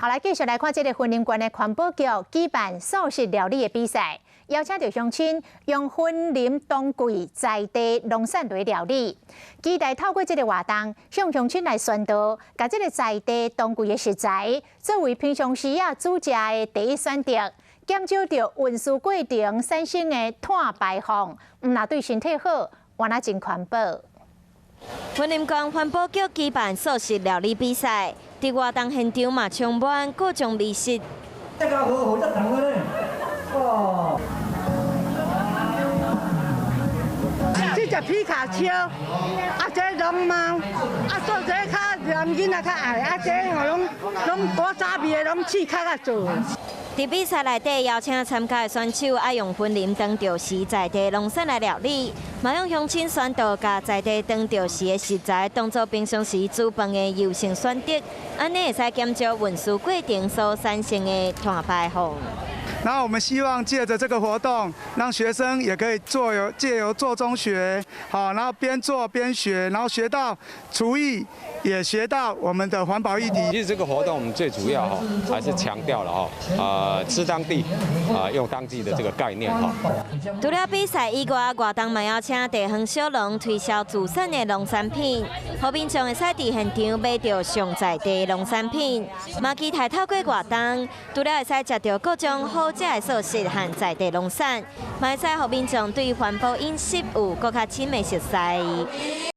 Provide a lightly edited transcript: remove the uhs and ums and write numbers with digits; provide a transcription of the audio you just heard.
好，來繼續來看這个雲林縣的環保局舉辦素食料理的比賽，邀請著鄉親用雲林當季在地農產來料理，期待透過這个活動，向鄉親來宣導，共這个在地當季的食材作為平常時仔煮食的第一選擇，減少著運輸過程產生的碳排放，毋但對身體好，嘛真環保。雲林縣環保局舉辦素食料理比賽，佇活動現場嘛充滿各種美食。這個好好得等咧，哦。這隻皮卡丘，啊這龍貓，啊做這較男囡仔較愛，啊這吼攏攏古早味的攏試較較做。佇比賽內底邀請參加的選手愛用雲林當著時在地農產來料理，嘛向鄉親宣導共在地當著時的食材當做平常時煮飯的優先選擇，按呢會使減少運輸過程所產生的碳排放。那我們希望借著這個活動，讓學生也可以做由借由做中學，好，然後邊做邊學，然後學到廚藝，也學到我們的環保議題。其實這個活動我們最主要哈，還是強調了哈，吃當地，啊，用當地的這個概念哈。除了比賽以外，活動嘛邀請地方小農推銷自產的農產品，予民眾會使佇現場買著上在地農產品。嘛期待透過活動，除了會使食著各種好食的素食和在地農產，嘛會使予民眾對環保飲食有閣較深的熟悉。